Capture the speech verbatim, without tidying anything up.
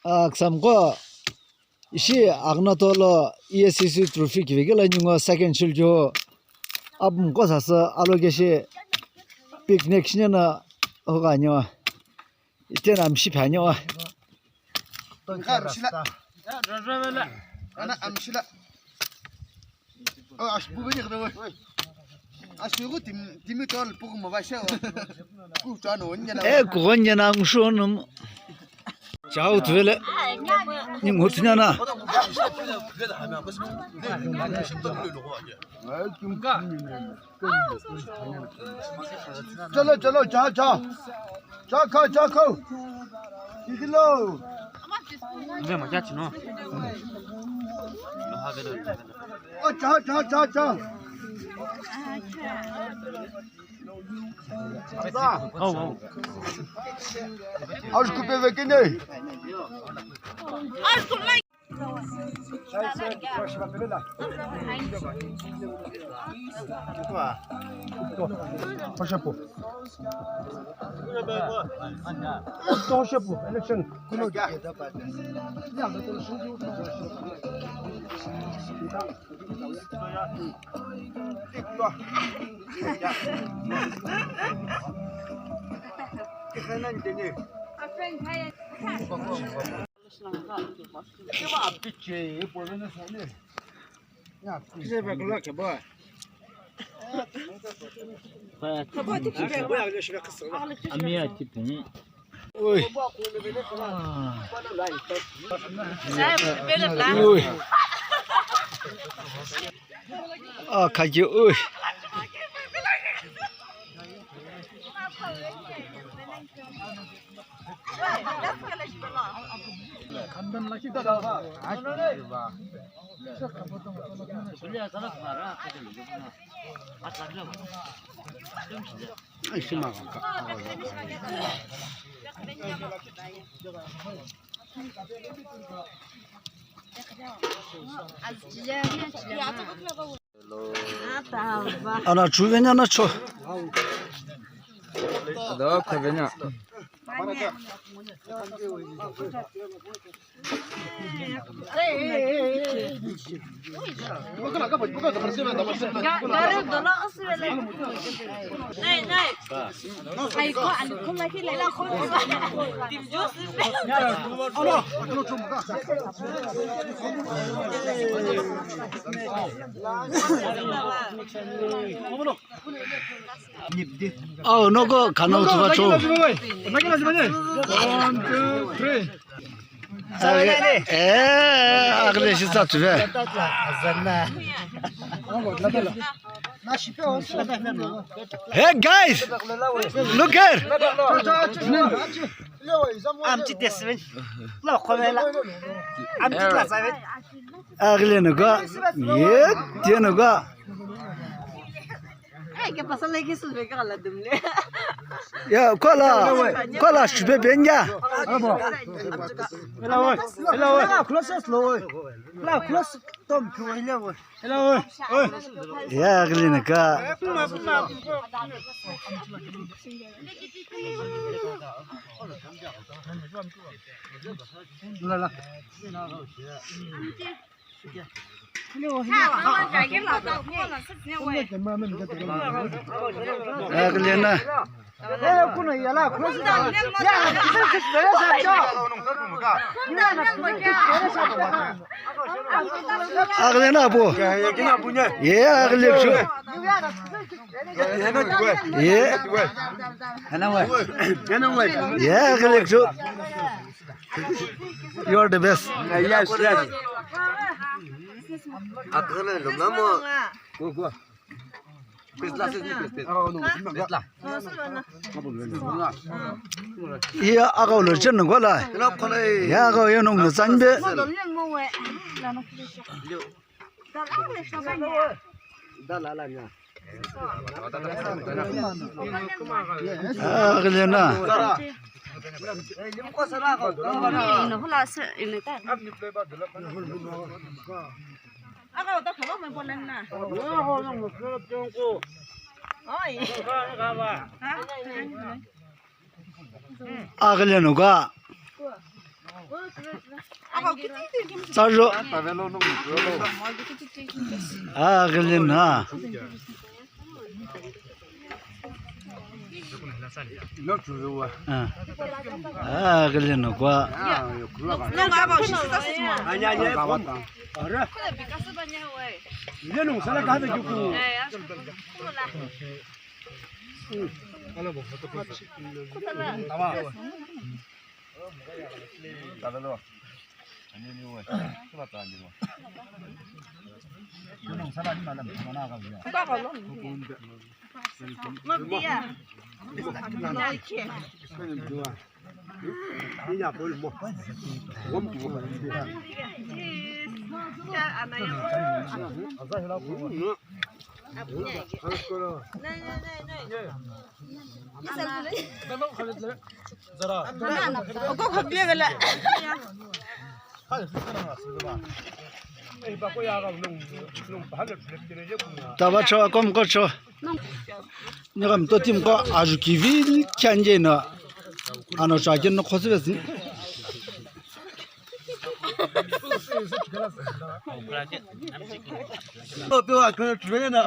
Aksamqo ishi Aghunatolo E S C C trophy kivekela ningu second shilkiu apumqo sasü alokeshi picnic shinena hoka anyo. Itena amshi phanyo. Ana amshila. Oh, ash, bu bini kadawa. Ash, yugo tim, timi tol, puku mabasha. Ku chano, nya na. Eh, ku nya na ngushono. Chao tuwele. Ningu tunyana. Chalo, chalo, cha, cha. Cha, kha, cha, kha. Ikilo. Nde mo cha chino. Oh, cha, cha, cha, cha. Aos kupeve kene. Oi. Oi. Ah, kaki, oi. Ana chuvenya na cho. Ado khavenya. Oh, no go, kana utuva cho. One, two, three. Eh, aghile shi tsatsuve. Hey guys, look here. Amchi tesven. Lo khomela. Amchi klasaven. Aghile nuka. Ye, tie nuka. Ai, ¿qué pasó? Le quiso ver que la dumle. Ya, kola, kola shube benja. Abo. Hello, hello. La close lo. La close tom tu hello. Hello. Ya, aghile nuka. La la. Aghile na. Aghile na apo. Ye aghile chu. Ye. Ye aghile chu. You are the best. Yes, yes. Akhana lumamo. Go, go. Pesla, pesla. Pesla. Iya, aga ulo chen nungwala. Ya aga ulo nung nung zan be. Dala la nya. Aghile na. Aghile nuka. Tsaro. Aghili na. Ah. Aghili na kwa. Tava cho, kom ko cho. Nigam to tim ko aju kivi kyan je na. Ano cha kin no khosi besi. To pe wa ko trena.